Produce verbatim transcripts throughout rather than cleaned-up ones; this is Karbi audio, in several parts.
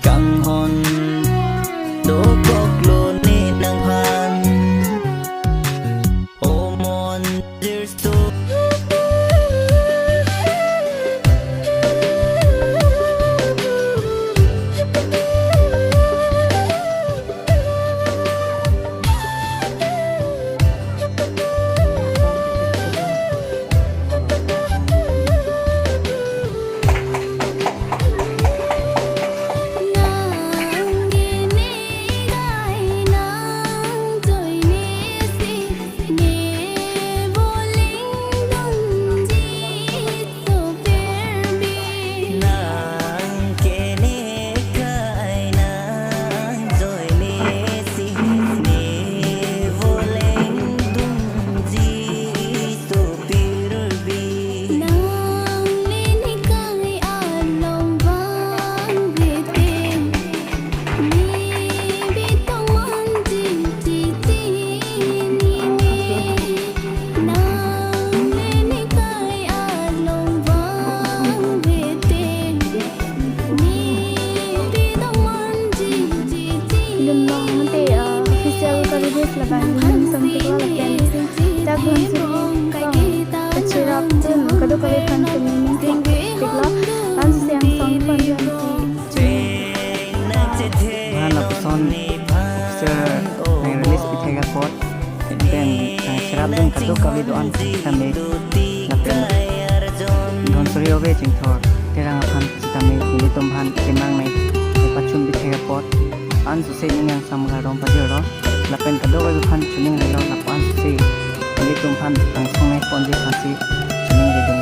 Kanghon dokoklo ne nangphan. O mon jirso. Nang kene kai nang joine si ne voleng dungji to pirbi. Nang lini kai along vang vete. Ni bitong manji titi ni me. Nang lini kai along vang vete. Ni bitong manji titi. Dun long mate, uh, official ka release laban dun sampai ko lapen. Dak dun sini song kachirap dun kadokave aphan kemini song tiklo. An siang song pon dun si. Mahan lapuson official nang release pithe apot pen, eh, chirap dun kadokave do-an tame lapen Dhonsuri Ove Chingthor Terang aphan sitame nelitum aphan kenang nai pachun pithe apot an suse ning angsam kardom pajirlo. Lapen kadokave aphan chuning rilo lapu an suse nelitum aphan angsong nai ponji aphansi chuning ridun.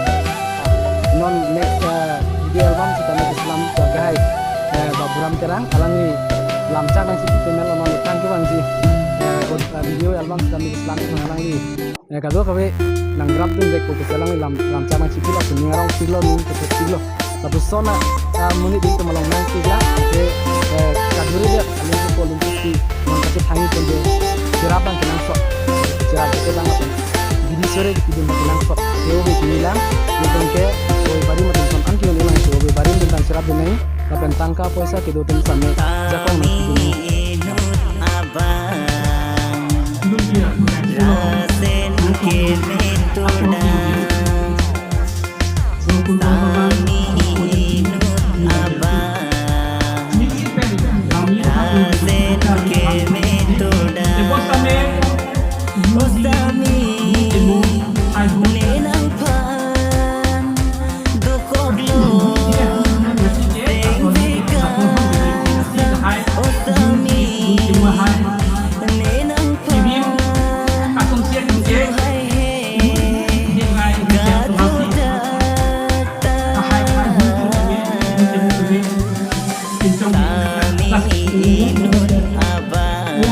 Non next, eh, video album sitame keselam to gahai, eh, Baburam Terang alangli lamchak nangchipi pemel non thank you vangji. Eh, got, eh, video album sitame keselam to alangli, eh, kadokave nang rap dun dek ko keselam lam, lamchak nangchipi lapu ning arong pilo ning keselam pilo. Lapuson a, ah, monit itum along nangpiklang, ke, eh, kaduri dia, aling ko polin ti, nang kachethangi pen de, chirap abang kenangsot, chirap ke lang pen, bidi sore ke pidun kenangsot, ke obe kini lang, itum ke, oi bari matum son an kion ilang, oi bari matum tang chirap dunai, lapen tangka poisa kedo atum same, jakong nang pidun. Rasen ke metodang. Sami inut abang, rasen ke metodang. O sami, ne nangphan dokoklo, seng vekang sa. O sami, ne nangphan, hai he, kado ta ta. Sami inut abang.